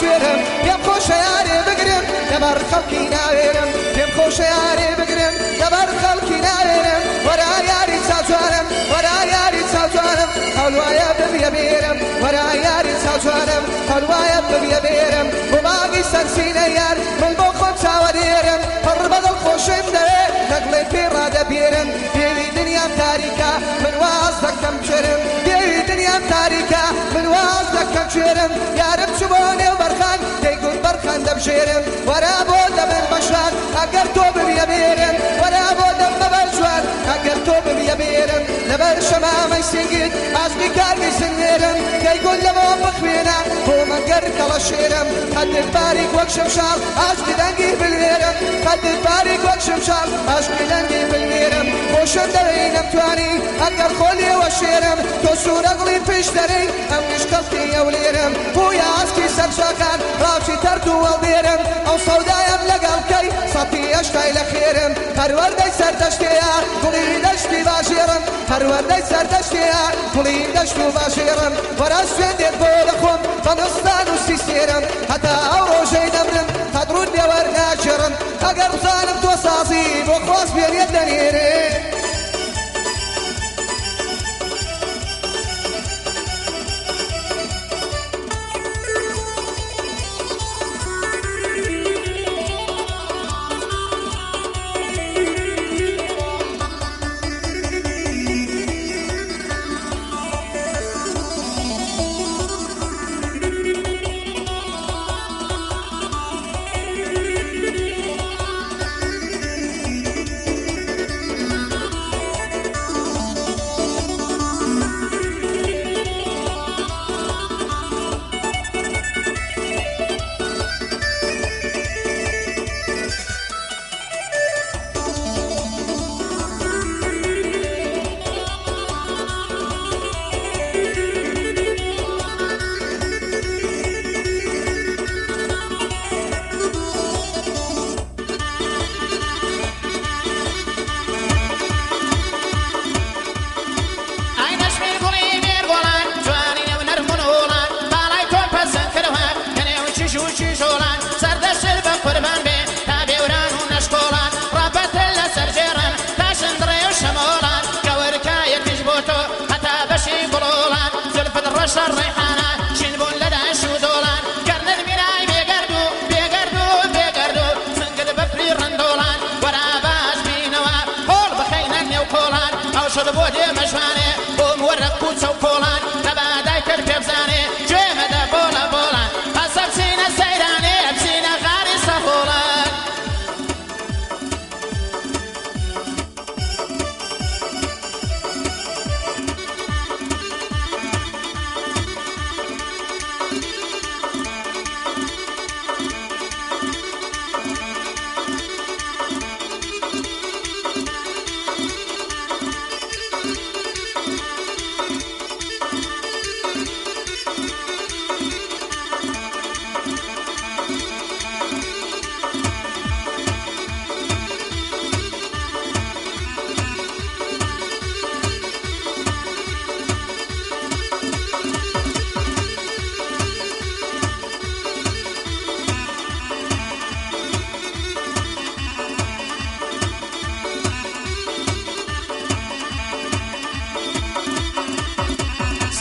سوێرم پێم خۆشە یارێ بگرم لەبەر خەڵکی ناوێرم پێم خۆشە یارێ بگرم لەبەر خەڵکی ناوێرم وەرا یاری چاوجوانم وەرا یاری چاوجوانم هەڵوایە ببیە بێرم وەرا یاری چاوجوانم هەڵوایە ببیە بێرم بۆ باغی سەرسینە یار من بۆ خۆم چاوەدێرم پڕ بەدڵ خۆشم دەوێ لەگڵێ پێ ڕادەبێرم دێوی دنیام تاریکە من واز دەکەم کوێرم دێوی دنیام تاریکە من واز دەکەم کوێرم یارم چوو بۆ نێو بەرخان دەیگوت بەرخان دەبژێرم وەرا بۆ دەبم بەشوان ئەگەر تۆ ببیە بێرم وەرا بۆ دەم بەبەر جوان ئەگەر تۆ ببیە بێرم لەبەر شەمامەی سنگت ئاشقی کارمی سنگێرم دەیگوت لە بۆ بخوێنە بۆ مەگەر کەڵەشێرم قەدت باریک وەک شمشاڵ ئاشقی دەنگی بلوێرم قەدت باریک وەک شمشاڵ ئاشقی دەنگی بلوێرم خۆشم دەوێی نەمتوانی ئەگەر خۆ لێوە شێرم تۆ سوورە گوڵی پشت دەرەی ئەمنیش خەڵکی ئەولێرم بوویە ئاسکی سەر شاخان ڕاوچی تەرت و وەڵدێرم ئەو سەودایم لەگەڵ کەی سەتی هەشتای لە خێرم پەروەردەی سەردەشتەیە گوڵی دەشتی باژێڕم پەروەردەی سەردەشتەیە گوڵی دەشت و باژێڕم وەرە سوێندێت بۆ دەخۆم بەنستان و سیسێرم هەتا ئەو ڕۆژەی دەمرم قەد ڕووت لێ وەرناگێڕم ئەگەر بزانم تۆ سازی بۆ خواست بێنێت دەنێرم.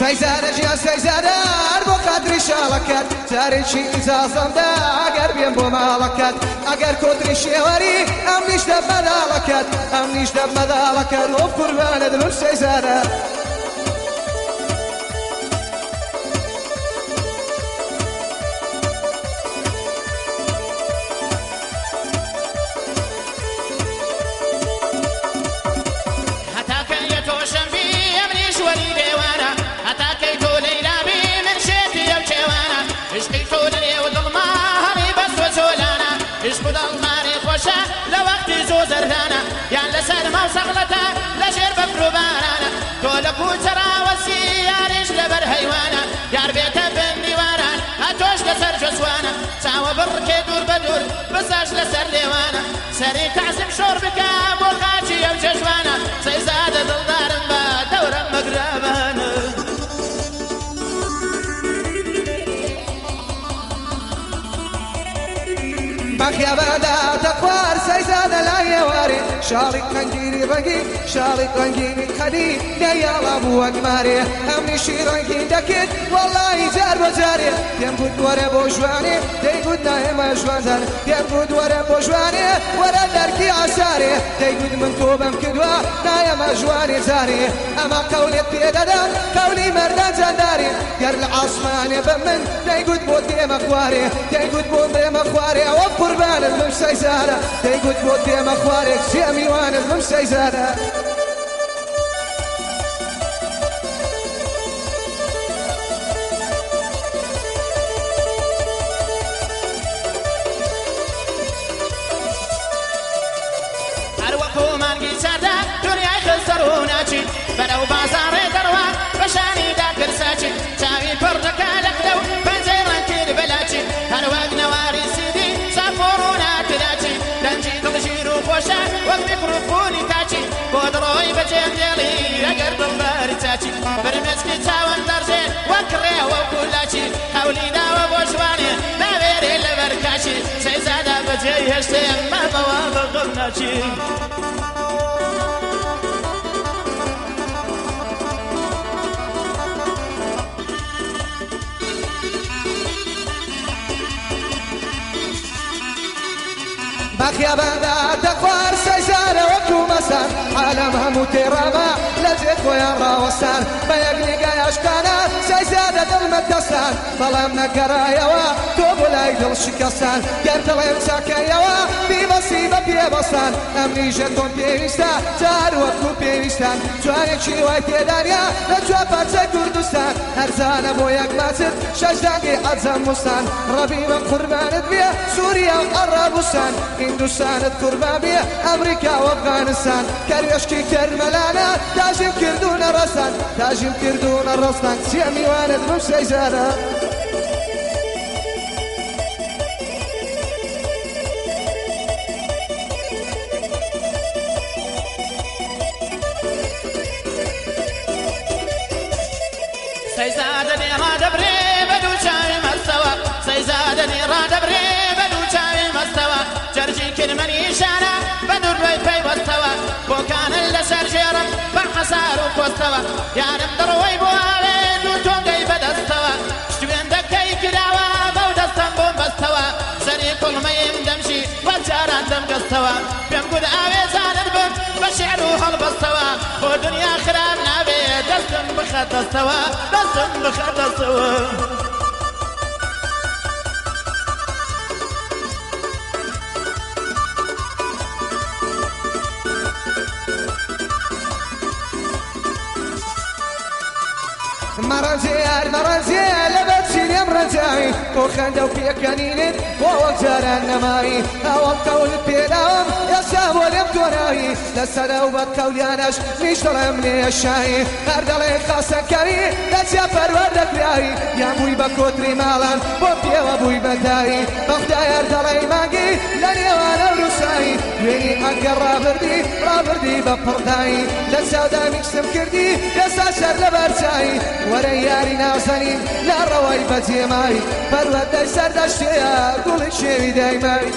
سەیزارە ژیان سەیزارە هەر بۆ خاتری شاڵەکەت جارێکی ئیجازەم دا ئەگەر بێم بۆ ماڵەکەت ئەگەر کۆتری شێوەری ئەمنیش دەبمە داڵەکەت ئەمنیش دەبمە داڵەکەت ئۆ قوربانە دڵم سەیزارە. لە وەختی زۆ زەردانە یان لەسەر ماوسەغڵەتە لەژێر بەفر و بارانە تۆ لە کوچە ڕاوەسی یاریش لەبەر هەیوانە یار بێتە بن دیواران هەتۆش لەسەر جەسوانە چاوە بڕکێ دوور بە دوور بساش لەسەر لێوانە سەری تەعزیم شۆڕ بکە بۆ خاچی ئەو جەژوانە سەیزادە دڵدارم بە دەورەم مەگرەبانە. بەخیاباندا تەخوار سەیزادە لای ئێوارێ شاڵی قەنگینی ڕەنگین شاڵی ڕەنگینی قەدی نەیاڵا بوو وەک مارێ ئەمنیشی ڕەنگین دەکرد وەڵڵاهی جار بە جارێ پێم گوت وەرە بۆ ژوانێ دەیگوت نایەمە ژوانزان پێم گوت وەرە بۆ ژوانێ وەرە دەرکی عەسارێ دەیگوت من تۆ بەم کردووە نایەمە ژوانێ جارێ ئەمە قەولت پێ دەدەم قەولی مەردان جاندارێ گەر لە ئاسمانێ بە من دەیگوت بۆ دێمە خوارێ دەیگوت بۆ دێمە خوارێ ئەوە قوربانت بم سەیزادە دەیگوت بۆ دێمە خوارێ چێ میوانت بم سەیزادە. هەروەکو مانگی چاردە دنیای خستە ڕووناچی بەرەو بازاڕێ دەڕوا بەشانی داکرساچی چاوی پڕ دەکا لە قلە و پەنجەی ڕەنگتر بەلاچی هەروەک نەواری سیدی ساف و ڕووناکراچی دەنگی دڵژیر و خۆشە وەک میکرۆفۆنی تاچی بۆ دڕۆی بەجێم دێڵی ئەگەر دڵبەری چاچی برمێچکی چاوم دەڕژێ وەک ڕێوە و کولاچی قەولی داوە بۆ ژوانێ ناوێرێ لەبەر کاچی سەیزادە بەجێی هێشتێ مامەوە بە غەم ناچی. بەخیاباندا تەخوار سەیزادە وەکو مەسان عالەم هەموو تێڕاما لە جێ خۆیان ڕاوەستان بە یەک نیگای عاشقانە سەیزادە دڵمە دەستان بەڵام نەگەڕایەوە تۆ بۆ لای دڵ شکەستان گەر دڵێم چاکەیەوە بیبەسی بە پێبەستان ئەمنیژە تۆم پێویستە جار وەکو پێویستان جوانێکی وای تێدانیا لە چوار پارچەی کوردستان هەرزانە بۆ یەک ماچت شەش دانگی عەجەم مستان ڕەبی بە قوربانت بێ سووریا و عەرەبستان هیندوستانت قوربان بێ ئەمریکا و ئەفغانستان کەروێشکی تەرمەلانە تاژیم کردوونە ڕەسان تاژیم کردوونە ڕەستان چیە میوانت بم سەیزادە. سەیزادە لێ ڕادەبرێ بە دوو چاوی مەستەوە سەیزادە لێ ڕادەبرێ بە دوو چاوی مەستەوە جەرگی کرمەنیشانە بە دوورڕێی پەیوەستەوە بۆکانن لەسەر ژێڕم بە حەسار و کۆستەوە یارم دڕۆی بۆ ئاوێت و تۆنگەی بەدەستەوە شتوێن دەکەی کراوە بەو دەستەم بۆم بەستەوە سەری کوڵمەیم دەمشی وەک جاران دەمگەستەوە پێم گوت ئاوێزانت بم بە شعر و هەڵبەستەوە بۆ دنیا خراپ نابێ دەستم بخە دەستەوە دەستم بخە دەستەوە. مەڕەنجێ یار مەڕەنجێ لەبەر چی لێم ڕەنجاوی بۆ خەندە و پێکەنینت بۆ وەک جاران نەماوی ئەوەڵ قەولت پێداوم ئێستا بۆ لێم تۆراوی لەسەر ئەو بەد قەولیانەش نیش دڵم لێ شایی هەر دەڵێ خاسەکەوی لە چیا پەروەردە کراوی یان بووی بە کۆتری ماڵان بۆ پێوە بووی بەداوی بەخدای هەر دەڵێی مانگی لە نێوان ئەوروسایی دوێنی ئەگەر ڕابردی ڕابردی بە پڕدایی لە چاودا میکسم کردی ئێستا شەر لەبەر چای وەرە یاری نازەنین لە ڕەوای بەجێمای پەروەردەی سەردەشتەیە گوڵی شێوی دایمای.